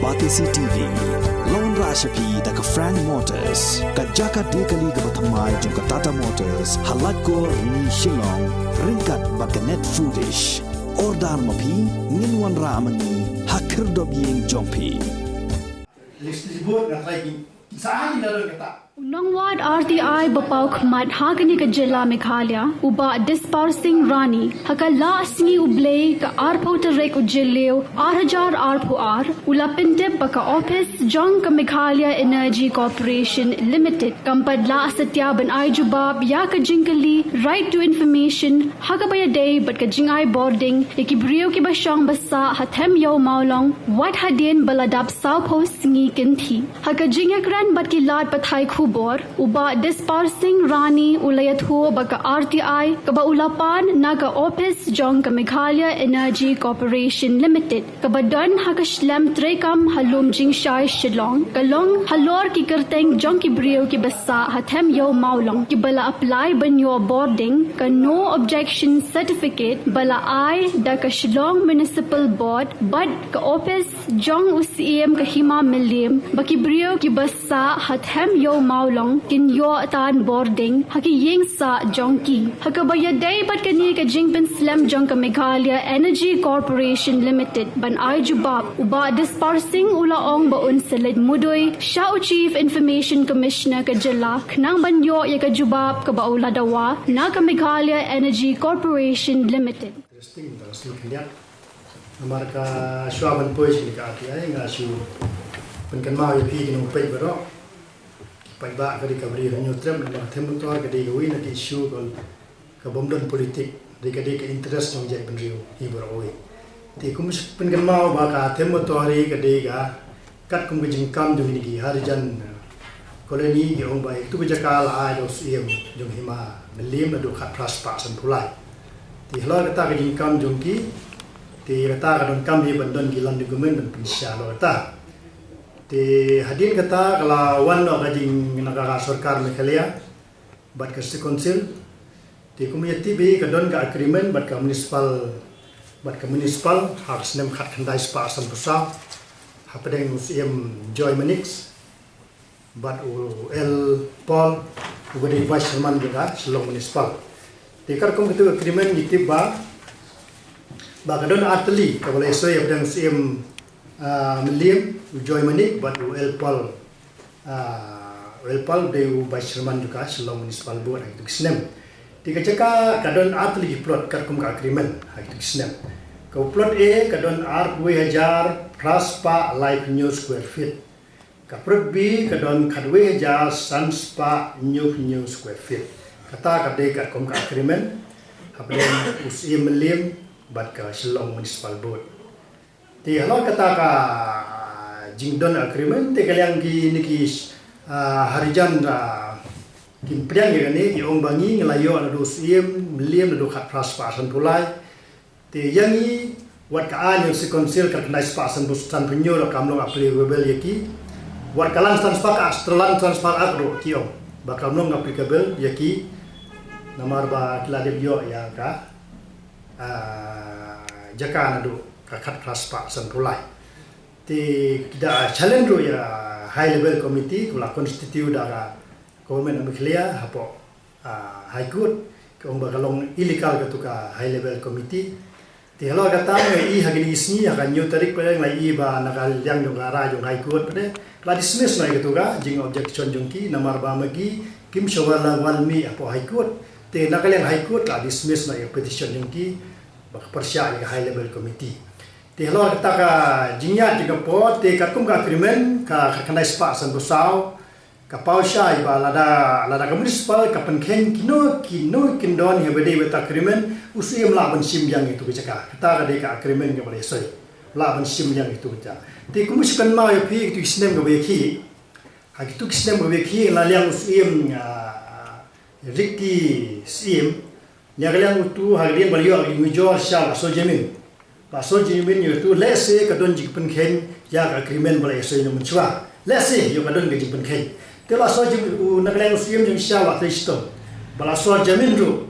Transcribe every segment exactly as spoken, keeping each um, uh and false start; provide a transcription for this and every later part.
Batesi T V la wanrah sha phi da ka Frank Motors, ka jaka die kali kaba thymmai jong ka Tata Motors, ha Laitkor, Rni, Shillong, ryngkat bad ka Net Foodish. Order ma phi, ngin wanrah ma ngi ha khyrdop ïing jong phi. List board nga try ki. Sa ai na don kata. U nongwad R T I ba paw khmat ha kane ka jylla Meghalaya, u Bah Dispar Singh Rani, ha ka la sngi U Blei ka arphew tarik u Jylliew ar hajar arphew ar, u la pyntip ba ka ophis jong ka Meghalaya Energy Corporation Limited kam pat lah satia ban ai jubab ïa ka jingkylli Right to Information ha kaba ïadei bad ka jingai bording ïa ki briew kiba shong ba sah ha Them Ïew Mawlong, wat hadien ba la dap sawphew sngi kynthih. Ha ka jingïakren bad ki lad pathai khubor, u Bah Dispar Singh Rani u la ïathuh ba ka R T I kaba u la pan na ka ophis jong ka Meghalaya Energy Corporation Limited, kaba don ha ka shlem treikam ha Lumjingshai, Shillong, ka long halor ki kyrteng jong ki briew kiba sah ha Them Ïew Mawlong kiba la apply ban ïoh bording, ka No Objection Certificate ba la ai da ka Shillong Municipal Board bad ka ophis jong u Syiem ka Hima Mylliem, ba ki briew kiba sah ha Them Ïew Mawlong kin ïoh tan bording ha ki ïing sah jong ki. Ha kaba ïadei bad kane ka jingpynslem jong ka Meghalaya Energy Corporation Limited ban ai jubab, u Bah Dispar Singh u la ong ba un sa leit mudui sha u Chief Information Commissioner ka jylla khnang ban ïoh ïa ka jubab kaba u la dawa na ka Meghalaya Energy Corporation Limited. Interesting, interesting khyndiat. Namar ka shuwa ban poi sha ka R T I nga shu pynkynmaw ïa phi ki nongpeit baroh. Paidbah ka dei ka bri Hynñiewtrep, namar ka Them Motor ka dei kawei na ki issue ka, ka bym don politik, dei ka dei ka interest jong jaitbynriew hi baroh kawei. Te kum shu pynkynmaw ba ka Them Motor hi ka dei ka katkum ka jingkam jong kine ki Harijan, uh, colony, ki ong ba ïa katu ka jaka la ai da u Syiem jong Hima Mylliem naduh khatphra spah sanphew lai. Te halor kata ka jingkam jong ki, te kata ka donkam hi ban don ki land agreement ban pynshai halor kata. Te hadien kata ka la wan noh ka jing na ka sorkar Meghalaya bad ka City Council. Te kum ïa tip hi ka don ka agreement bad ka municipal, bad ka municipal ha ka snem khatkhyndai spah sanphew saw hapdeng u Syiem Joy Mannix bad u L Paul, u ka dei Vice Chairman jong ka Shillong Municipal. Te katkum katu ka agreement ngi tip ba, ba ka don artylli kaba la ïasoi hapdeng u Syiem, ah, Mylliem, u Joy Mannix bad u L Paul, ah, u L Paul u dei u Vice Chairman jong ka Shillong Municipal Board ha kitu ki snem. Te ka jaka ka don artylli ki plot katkum ka agreement ha kitu ki snem. Ka plot A ka don arphew hajar phra spah laiphew hynñiew square feet. Ka plot B ka don khatwei hajar san spah hynñiewphew hynñiew square feet. Kata ka dei katkum ka agreement hapdeng u Syiem Mylliem bad ka Shillong Municipal Board. Te halor kata ka jingdon agreement, te ka liang kine ki, ah, Harijan, ah, kin pdiang ïa kane, ki ong ba ngi ngi la ïoh naduh u Syiem Mylliem naduh khatphra spah sanphew lai. Te ïa ngi wat ka aiñ jong City Council khatkhyndai spah sanphew, sanphew hynñiew ruh kam long applicable ïa ki. Wat ka Land Transfer Act, Land Transfer Act ruh ki ong ba kam long applicable ïa ki. Namar ba ki la dep ïoh ïa ka, ah, jaka naduh ka khatphra spah sanphew lai. Te ki da challenge ruh ïa High Level Committee, ka la constitute da ka Government of Meghalaya hapoh, ah, High Court, ka ong ba ka long illegal katu ka High Level Committee. Te halor kata nga i ha kine ki sngi, ha ka hynñiew tarik pat nga i ba na ka liang jong ka rai jong High Court pat ka la dismiss noh ïa katu ka jing objection jong ki, namar ba ma ki kim shu wan la wan mih hapoh High Court. Te na ka liang High Court ka la dismiss noh ïa petition jong ki ba ka pyrshah ïa ka High Level Committee. Te halor kata ka jingïaid jong ka por, te katkum ka agreement ka khatkhyndai spah sanphew saw, ka paw shai ba lada, lada ka municipal ka pynkheiñ kino kino kin don ha ba dei bad ka agreement, u Syiem lah ban shim ïa katu ka jaka. Kata ka dei ka agreement kaba la ïasoi. Lah ban shim ïa katu ka jaka. Te kum shu kynmaw ïa phi katu ki snem kaba ïakhih. Ha katu ki snem kaba ïakhih la liang u Syiem, ah, Ricky Syiem, ïa ka liang utu ha ka liang ba la ïoh ka jingujor sha la sor jamin. La sor jamin ïa utu, lehse ka don jingpynkheiñ ïa ka agreement ba la ïasoi na mynshuwa. Lehse ïoh ka don ka jingpynkheiñ. Te la sor jamin u na ka liang u Syiem jong sha la trei shitom. Ba la sor jamin ruh.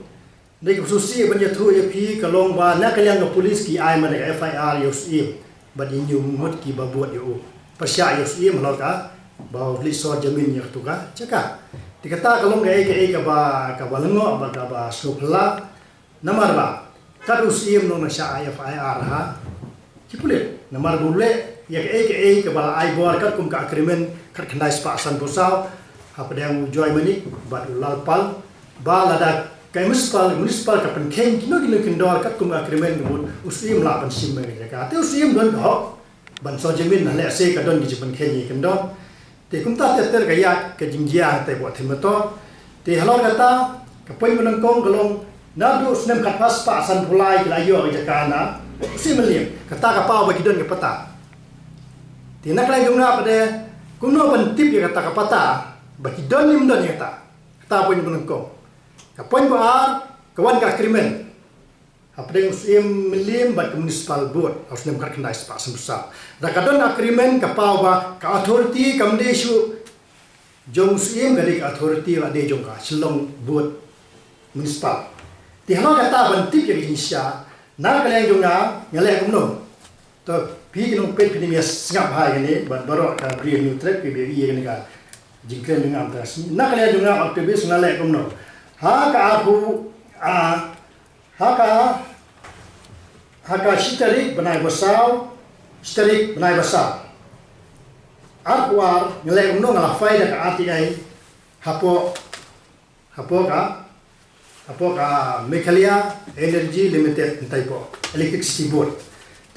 Dei ka shisha ban ïathuh ïa phi ka long ba na ka liang ka police ki ai ma da ka F I R ïa u Syiem. Bad ïa ñu mut kiba bud ïa u. pyrshah ïa u Syiem halor kaba u leit sor jamin ïa katu ka jaka. Te kata ka long kaei kaei kaba, kaba lyngngoh bad kaba sngewphylla. Namar ba kat u Syiem u nongshah FIR ha ki pulit. Namar ba u leh ïa kaei kaei kaba la ai bor katkum ka agreement khatkhyndai spah sanphew saw hapdeng u Joy Manik bad u Lal Pal, ba lada ka municipal, municipal ka pynkheiñ kino kino ki kyndor katkum ka agreement, ka mut u Syiem u lah ban shim ïa ka jaka. Te u Syiem u don ka hok ban sor jamin, lehse ka don ki jingpynkheiñ ïa ki kyndor. Te kumta ter ter ka ïaid ka jingjia hangtei hapoh Themmetor. Te halor kata, ka point ba nyngkong ka long, naduh u snem khatphra spah sanphew lai ki la ïoh ïa ka jaka na u Syiem Mylliem. Kata ka paw ba ki don ka patta. Te na ka liang jong nga pat de, kumno ban tip ïa kata ka patta ba ki don ne ym don ïa kata. Kata point ba nyngkong. Ka point ba ar ka wan ka agreement hapdeng u Syiem Mylliem bad ka municipal board ha u snem khatkhyndai spah sanphew saw. Da ka don agreement ka paw ba ka authority kam dei shuh jong u Syiem, ka dei ka authority, ka dei jong ka Shillong Board Municipal. Te halor kata ban tip ïa ka jingshisha, na ka liang jong nga, nga leh kumno? To, phi ki nongpeit phin ym ïa sngap ha ïa kane, bad baroh ka briew Hynñiewtrep kiba ïohi ïa kane ka jingkren jong nga mynta ka sngi. Na ka liang jong nga, activist, nga leh kumno? Ha ka arphew, ah, ha ka, ha ka shi tarik bnai ba saw, shi tarik bnai ba saw, arphew ar, nga leh kumno? Nga la file da ka R T I hapoh, hapoh ka, hapoh ka Meghalaya Energy Limited, hangtei hapoh Electricity Board.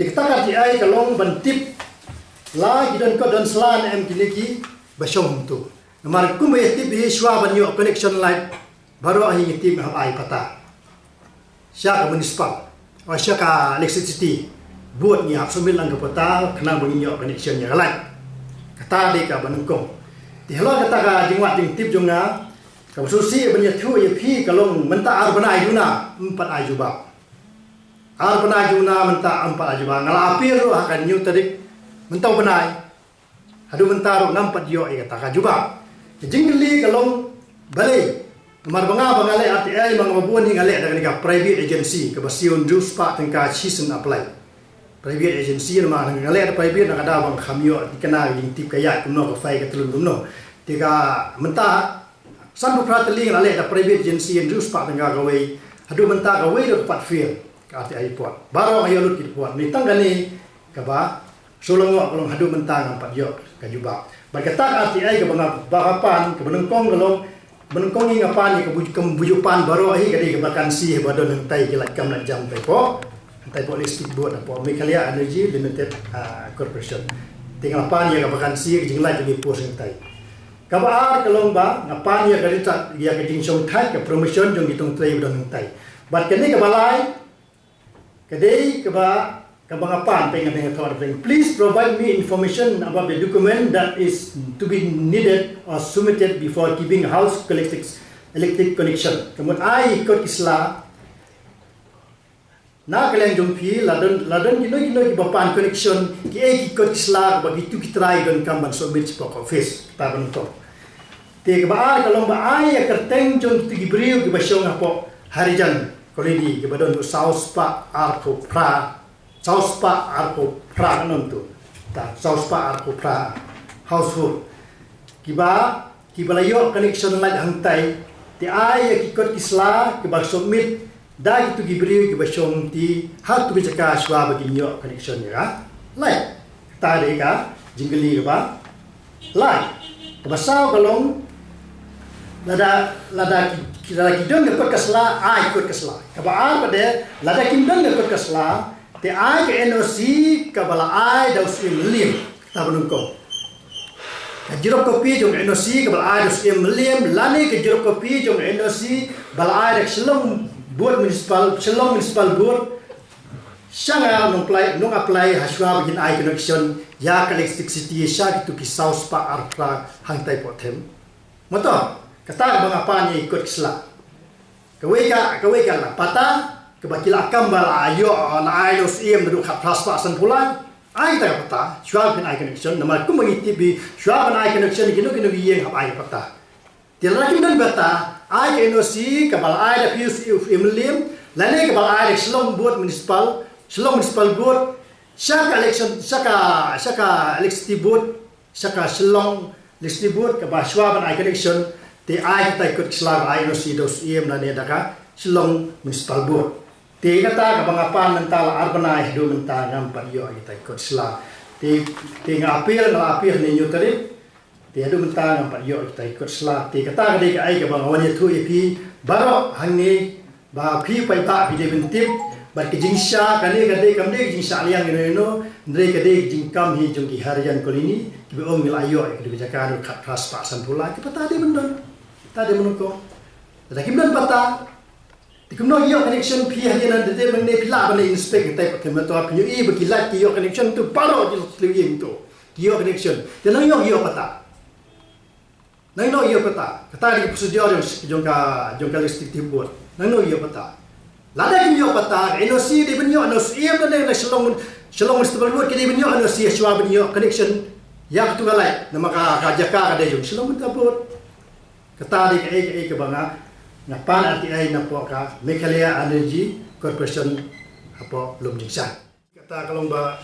Te kata ka R T I ka long ban tip la ki don kot don sla ne em kine kiba shong hangto. Namar kumba ïa tip hi, shuwa ban ïoh connection light baroh hi ngi tip ngi hap ai patta sha ka municipal, o sha ka electricity board, ngi hap submit lang ka patta khnang ba ngin ïoh connection ïa ka light. Kata dei kaba nyngkong. Te halor kata ka jingwad jingtip jong nga, kaba sngewsih ban ïathuh ïa phi ka long mynta ar bnai duna ym pat ai jubab. Ar bnai duna mynta ym pat ai jubab. Nga la appeal ruh ha ka hynñiew tarik mynta u bnai. Haduh mynta ruh ngam pat ïoh ïa kata ka jubab. Ka jingkylli ka long balei? Namar ba nga ba nga leh R T I, ma nga ba bun hi nga leh da kane ka private agency kaba siew hynriew spah tyngka shisien apply. Private agency, namar nga leh da private, na ka daw ba nga kham ïoh kane ka jingtip ka ïaid kumno, ka file ka tlun kumno. Te ka mynta sanphew phra tylli nga la leh da private agency hynriew spah tyngka kawei. Haduh mynta kawei ruh ka pat fail ka R T I report. Baroh nga ïoh lut ki report. Ni tang kane kaba shu lyngngoh ka long haduh mynta ngam pat ïoh ka jubab. Bad kata ka R T I kaba nga, ba nga pan, kaba nyngkong ka long, ba nyngkong hi nga pan ïa ka buj-, ka bujuh pan baroh hi, ka dei ka vacancy ba don hangtei ki lait kam lait jam hangtei hapoh, hangtei hapoh Electricity Board, hapoh Meghalaya Energy Limited, ah, Corporation. Te nga pan ïa ka vacancy, ka jinglait jong ki post hangtei. Kaba ar ka long ba nga pan ïa ka rit, ïa ka jingshongthait, ka promotion jong ki tong trei ba don hangtei. Bad kane kaba lai, ka dei kaba, kaba nga pan, pynban nga thoh, pynban, "Please provide me information about the document that is to be needed or submitted before giving house electric, electric connection." Ka mut ai kot ki sla na ka liang jong phi, la don, la don kino kino kiba pan connection, kiei ki kot ki sla ba kito ki trai donkam ban submit shapoh ka office, kata ba nyngkong. Te kaba ar ka long ba ai ïa ka kyrteng jong kito ki briew kiba shong hapoh Harijan Colony, kiba don saw spah arphew phra, saw spah arphew phra, ngan ong to, ta, saw spah arphew phra household kiba, kiba la ïoh connection light hangtei. Te ai ïa ki kot ki sla kiba submit da kito ki briew kiba shong hangtei ha kito ki jaka shuwa ba kin ïoh connection ïa ka light. Kata dei ka jingkylli kaba lai. Kaba saw ka long, lada, lada ki, lada ki don ka kot ka sla, ai kot ka sla. Kaba ar pat de, lada kim don ka kot ka sla, te ai ka N O C kaba la ai da u Syiem Mylliem, kata ba nyngkong. Ka xerox copy jong ka N O C kaba la ai da u Syiem Mylliem, lane ka xerox copy jong ka N O C ba la ai da ka Shillong Board Municipal, Shillong Municipal Board, sha nga nong apply, nong apply ha shuwa ba kin ai connection ïa ka electricity sha kito ki saw spah arphew phra hangtei hapoh Them. Mato, kata ba nga pan ïa ki kot ki sla. Kawei ka, kawei ka la patta, kaba ki la kam ba la ïoh, la ai da u Syiem naduh khatphra spah sanphew lai. Ai kata ka patta, shuwa ba kin ai connection, namar kumba ngi tip hi, shuwa ban ai connection, kino kino ki ïing hap ai patta. Te lada kim don patta, ai ka N O C kaba la ai da phi u Syiem Mylliem, lane kaba la ai da Shillong Board Municipal, Shillong Municipal Board, Sha ka election, sha ka, sha ka electricity board, sha ka Shillong electricity board, kaba shuwa ban ai connection, te ai kita i kot ki sla, ai N O C da u Syiem lane da ka Shillong Municipal Board. Te kata kaba nga pan mynta la ar bnai haduh mynta ngam pat ïoh kita i kot ki sla. Te, te nga appeal, nga la appeal ha une u tarik. Te haduh mynta ngam pat ïoh kita i kot ki sla. Te kata ka dei kaei kaba nga wan ïathuh ïa phi baroh hangne, ba phi paidbah phi dei ban tip. Bad ka jingshisha kane ka dei, kam dei ka jingshisha liang ïano ïano, hynrei ka dei ka jingkam hi jong ki Harijan Colony kiba ong ngi la ïoh ïa ka dei ka jaka ruh khatphra spah sanphew lai, ki patta dei ban don. Patta dei ban don ko. Lada kim don patta, te kumno ïoh connection? Phi ha ïa na dei ban ne phi lah ban inspect, te pat te mynta phi ïohi ba ki light ki ïoh connection tu, baroh ki ïoh connection. Te nang ïoh, ïoh patta. Nang ïoh, ïoh patta. Kata dei ka procedure jong, jong ka, jong ka electricity board. Nang ïoh, ïoh patta. Lada kim ïoh patta, N O C dei ban ïoh, N O C em lane na Shillong, Shillong Municipal Board ki dei ban ïoh, N O C shuwa ban ïoh connection ïa katu ka light. Namar ka, ka jaka ka dei jong Shillong Municipal Board. Kata dei kaei kaei kaba nga, nga pan R T I na poh ka Meghalaya Energy Corporation hapoh Lumjingshan. Kata ka long ba,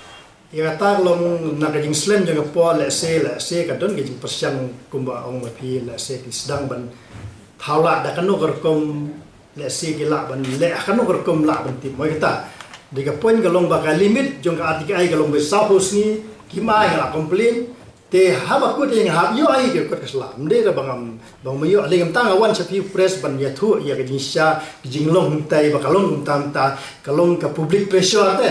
ïa kata ka long na ka jingslem jong ka por lehse, lehse ka don ka jingpyrshang kumba ong ma phi, lehse ki sdang ban thaw lah da kano ka rukom, lehse ki lah ban leh kano ka rukom lah ban tip mo ïa kata. Dei ka point ka long ba ka limit jong ka R T I ka long ba saphew sngi, kim ai nga la complain. Te haba kut ïa nga hap ïoh ai ka kot ka sla. Ym dei da ba ngam, ba ngam ïoh, lei ngam tang wan sha phi press ban ïathuh ïa ka jingshisha, ka jinglong hyntai ba ka long kumta mynta, ka long ka public pressure te.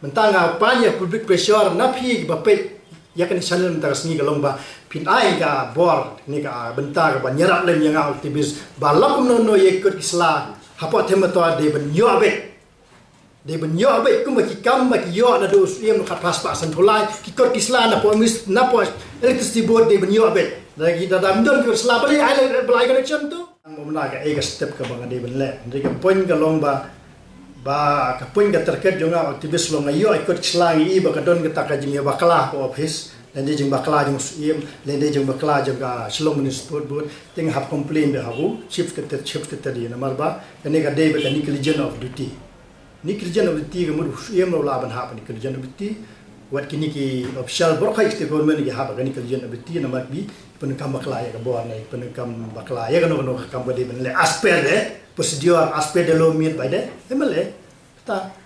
Mynta nga pan ïa public pressure na phi ba peit ïa kane ka channel mynta ka sngi ka long ba phin ai ka bor ne ka bynta ka ban ïarap lem ïa nga activist ba la kumno kumno ïa ki kot ki sla hapoh Thembatoa dei ban ïoh beit. Dei ban ïoh beit kumba ki kam ba ki ïoh naduh u Syiem, khatphra spah sanphew lai, ki kot ki sla napoh mis, napoh electricity board dei ban ïoh beit. Da ki da dam don ki kot sla balei ai, balei ai connection tu. Nang ba mynta kaei ka step kaba nga dei ban leh. Hynrei ka point ka long ba, ba ka point ka target jong nga activist long nga ïoh i kot ki sla, ngi i ba ka don kata ka jingïabakla ka office. Lane dei jingbakla jong u Syiem, lane dei jingbakla jong ka Shillong Municipal Board. Te nga hap complain beit ha u Chief Secretary, Chief Secretary namar ba kane ka dei beit ka negligence of duty. Negligence of duty ka mut u Syiem u lah ban hap negligence of duty. Wat kine ki official baroh ha state government ki hap ka negligence of duty namar ba ki pyndonkam bakla ïa ka bor ne, pyndonkam bakla ïa kano kano ka kam ba dei ban leh as per the procedure, as per the law made by the M L A. Kata